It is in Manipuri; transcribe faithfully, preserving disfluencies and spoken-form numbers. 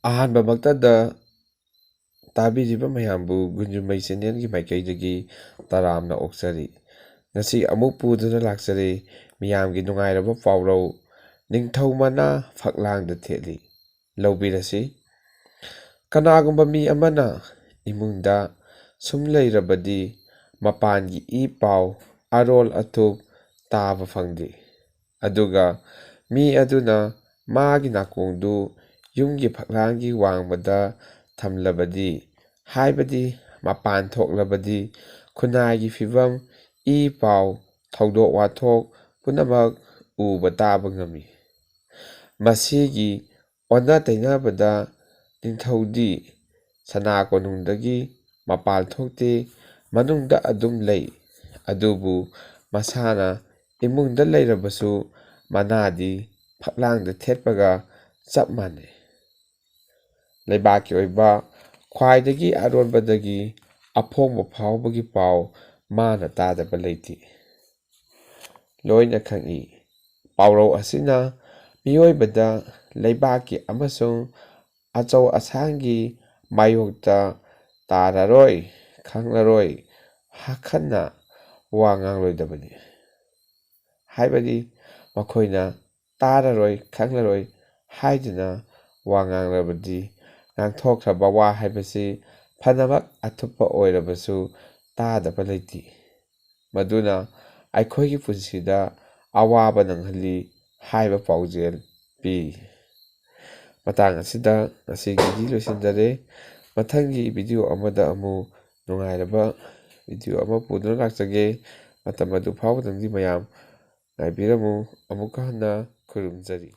ꯑꯍꯥꯟꯕꯃꯛꯇꯗ ꯇꯥꯕꯤꯔꯤꯕ ꯃꯌꯥꯝꯕꯨ ꯒꯨꯟꯖꯨꯃꯩ ꯆꯦꯅꯦꯜꯒꯤ ꯃꯥꯏꯀꯩꯗꯒꯤ ꯇꯔꯥꯝꯅ ꯑꯣꯛꯆꯔꯤ꯫ ꯉꯁꯤ ꯑꯃꯨꯛ ꯄꯨꯗꯨꯅ ꯂꯥꯛꯆꯔꯦ ꯃꯤꯌꯥꯝꯒꯤ ꯅꯨꯡꯉꯥꯏꯔꯕ ꯄꯥꯎꯔꯧ, "ꯅꯤꯡꯊꯧ ꯃꯅꯥ ꯐꯛꯂꯥꯡꯗ ꯊꯦꯠꯂꯤ"꯫ ꯂꯧꯕꯤꯔꯁꯤ꯫ ꯀꯅꯥꯒꯨꯝꯕ ꯃꯤ ꯑꯃꯅ ꯏꯃꯨꯡꯗ ꯁꯨꯝ ꯂꯩꯔꯕꯗꯤ ꯃꯄꯥꯟꯒꯤ ꯏ ꯄꯥꯎ, ꯑꯔꯣꯜ ꯑꯊꯨꯞ ꯇꯥꯕ ꯐꯪꯗꯦ꯫ ꯑꯗꯨꯒ ꯃꯤ ꯑꯗꯨꯅ ꯃꯥꯒꯤ ꯅꯥꯀꯣꯡꯗꯨ ꯌꯨꯝꯒꯤ ꯐꯛꯂꯥꯡꯒꯤ ꯋꯥꯡꯃꯗ ꯊꯝꯂꯕꯗꯤ, ꯍꯥꯏꯕꯗꯤ ꯃꯄꯥꯟ ꯊꯣꯛꯂꯕꯗꯤ, ꯈꯨꯟꯅꯥꯏꯒꯤ ꯐꯤꯕꯝ, ꯏ ꯄꯥꯎ, ꯊꯧꯗꯣꯛ ꯋꯥꯊꯣꯛ ꯄꯨꯝꯅꯃꯛ ꯎꯕ ꯇꯥꯕ ꯉꯝꯃꯤ꯫ ꯃꯁꯤꯒꯤ ꯑꯣꯟꯅ ꯇꯩꯅꯕꯗ ꯅꯤꯡꯊꯧꯗꯤ ꯁꯅꯥ ꯀꯣꯅꯨꯡꯗꯒꯤ ꯃꯄꯥꯟ ꯊꯣꯛꯇꯦ, ꯃꯅꯨꯡꯗ ꯑꯗꯨꯝ ꯂꯩ꯫ ꯑꯗꯨꯕꯨ ꯃꯁꯥꯅ ꯏꯃꯨꯡꯗ ꯂꯩꯔꯕꯁꯨ ꯃꯅꯥꯗꯤ ꯐꯛꯂꯥꯡꯗ ꯊꯦꯠꯄꯒ ꯆꯞ ꯃꯥꯟꯅꯩ꯫ ꯂꯩꯕꯥꯛꯀꯤ ꯑꯣꯏꯕ ꯈ꯭ꯋꯥꯏꯗꯒꯤ ꯑꯔꯣꯟꯕꯗꯒꯤ ꯑꯐꯣꯡꯕ ꯐꯥꯎꯕꯒꯤ ꯄꯥꯎ ꯃꯥꯅ ꯇꯥꯗꯕ ꯂꯩꯇꯦ꯫ ꯂꯣꯏꯅ ꯈꯪꯏ꯫ ꯄꯥꯎꯔꯧ ꯑꯁꯤꯅ ꯃꯤꯑꯣꯏꯕꯗ ꯂꯩꯕꯥꯛꯀꯤ ꯑꯃꯁꯨꯡ ꯑꯆꯧ ꯑꯁꯥꯡꯒꯤ ꯃꯥꯌꯣꯛꯇ ꯇꯥꯔꯔꯣꯏ, ꯈꯪꯂꯔꯣꯏ, ꯍꯥꯈꯟꯅ ꯋꯥ ꯉꯥꯡꯂꯣꯏꯗꯕꯅꯤ꯫ ꯍꯥꯏꯕꯗꯤ ꯃꯈꯣꯏꯅ ꯇꯥꯔꯔꯣꯏ, ꯈꯪꯂꯔꯣꯏ ꯍꯥꯏꯗꯨꯅ ꯋꯥ ꯉꯥꯡꯂꯕꯗꯤ, ꯉꯥꯡꯊꯣꯛꯈ꯭ꯔꯕ ꯋꯥ ꯍꯥꯏꯕꯁꯤ ꯐꯅꯃꯛ ꯑꯊꯨꯞꯄ ꯑꯣꯏꯔꯕꯁꯨ ꯇꯥꯗꯕ ꯂꯩꯇꯦ꯫ ꯃꯗꯨꯅ ꯑꯩꯈꯣꯏꯒꯤ ꯄꯨꯟꯁꯤꯗ ꯑꯋꯥꯕ ꯅꯪꯍꯜꯂꯤ ꯍꯥꯏꯕ ꯄꯥꯎꯖꯦꯜ ꯄꯤ꯫ ꯃꯇꯥꯡ ꯑꯁꯤꯗ ꯉꯁꯤꯒꯤꯗꯤ ꯂꯣꯏꯁꯤꯟꯖꯔꯦ꯫ ꯃꯊꯪꯒꯤ ꯚꯤꯗꯤꯑꯣ ꯑꯃꯗ ꯑꯃꯨꯛ ꯅꯨꯡꯉꯥꯏꯔꯕ ꯚꯤꯗꯤꯑꯣ ꯑꯃ ꯄꯨꯗꯨꯅ ꯂꯥꯛꯆꯒꯦ꯫ ꯃꯇꯝ ꯑꯗꯨ ꯐꯥꯎꯕꯗꯪꯗꯤ ꯃꯌꯥꯝ ꯉꯥꯏꯕꯤꯔꯝꯃꯨ꯫ ꯑꯃꯨꯛꯀ ꯍꯟꯅ ꯈꯨꯔꯨꯝꯖꯔꯤ꯫